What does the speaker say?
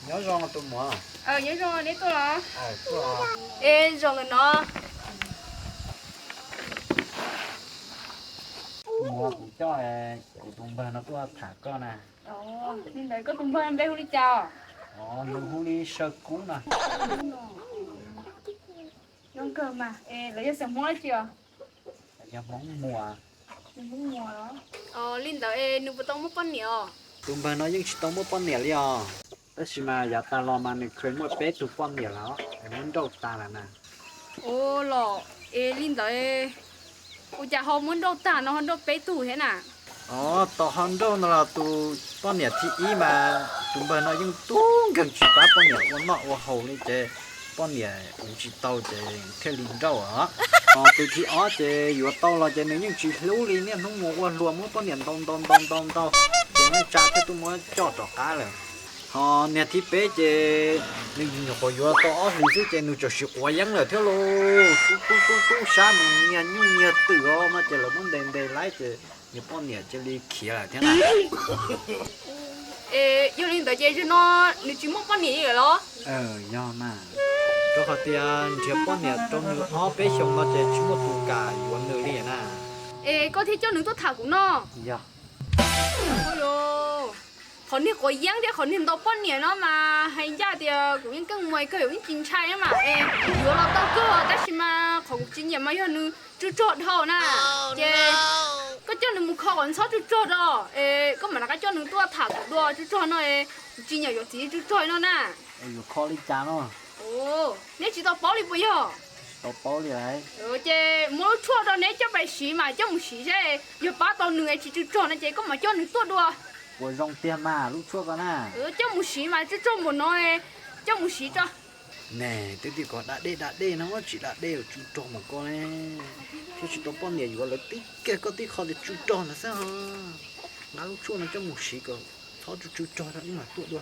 Nyob zoo tus muam. Nyob zoo, neb tuaj los? Es zoo lawm no. Tus muam, kuv coj kuv tus npawg no tuaj tham koj na. Li ntawd koj tus npawg npe hu li cas? Nws hu li Saw Kub no. Zoo kawg mas, es lawv yog xeem Hmoob dab tsi os? Yog Hmoob Muas. Li ntawd es nws puas tau muaj poj niam os? Tus npawg no yeej tsis tau muaj poj niam li os. Tab sis mas yav tas los mas nws kheev muaj peb tug poj niam lawm, muab nrauj tas lawm na. Ua los, es li ntawd ua cas ho muab nrauj tag no ho nrauj peb tug thiab na? Os, tos ho nrauj no los tus poj niam thib ib mas tus npawg no yeej tub nkeeg tsis pab poj niam ua noj ua haus li ces poj niam ua tsis tau ces thiaj li nrauj os. Ho tus thib ob ces yuav tau los ces nws yeej tsis hlub li, niaj hnub mus ua hluas muab poj niam ntaus ntaus ntaus ntaus ntaus, ces neej tsa thiaj tuaj muab coj rov qab lawm. Ho niag thib peb ces nws nyuam qhuav yuav tau ob hlis xwb ces nws txawm sis quav yeeb lawm thiab lauj. Tub tub tub tub sab mus nyiag nyuj nyiag twm os no ces lawv muab ntes ntes laib ces nws poj niam cia li khiav lawm thiab na. Es yog li ntawd ces zaum no nws tsis muaj poj niam li lawm los? Yog mas, rau qhov tias nrhiav poj niam rau nws ob peb xyoos no ces tsis muaj tus kam yuav nws li na. Es koj thiaj coj nws tuaj tham kuv no? Yog. Qhov niag quav yeeb thiab qhov niag ntaus poj niam no mas hais ncaj tias kuv yeej keej muag kawg, yeej tsis ntshai mas es yuav los tau kawg, tab sis mas qhov kuv tsis nyiam mas yog nws tsw tsog dhau na. Ces koj coj nws mus kho kom ntxhob tsw tsog rau, es koj mam rov qab coj nws tuaj tham kuv dua tsw tsog no, kuv tsis nyiam yuav txiv tsw tsog no na. Yuav kho li cas no? Neb tsis tau paub li puas yog? Tsis tau paub li lauj. Ces muab lub tshuaj rau neb coj pais siv mas coj mus siv seb yog pab tau nws es tsis tsw tsog no ces koj mam coj nws tuaj dua. Puas zoo tiag mas lub tshuaj ko na? Coj mus siv mas tsw tsog npaum no, coj mus siv tso. Ne, twb tias kom da dej da dej no tsis da dej, tsw rog mas koj ne, thiab tsis tau poj niam yuav, lawv tib kiag koj tib qho tias tsw rog ntawd xwb os. Nqa lub tshuaj no coj mus siv kom txhob tsw tsw rog rau wb mam tuaj dua.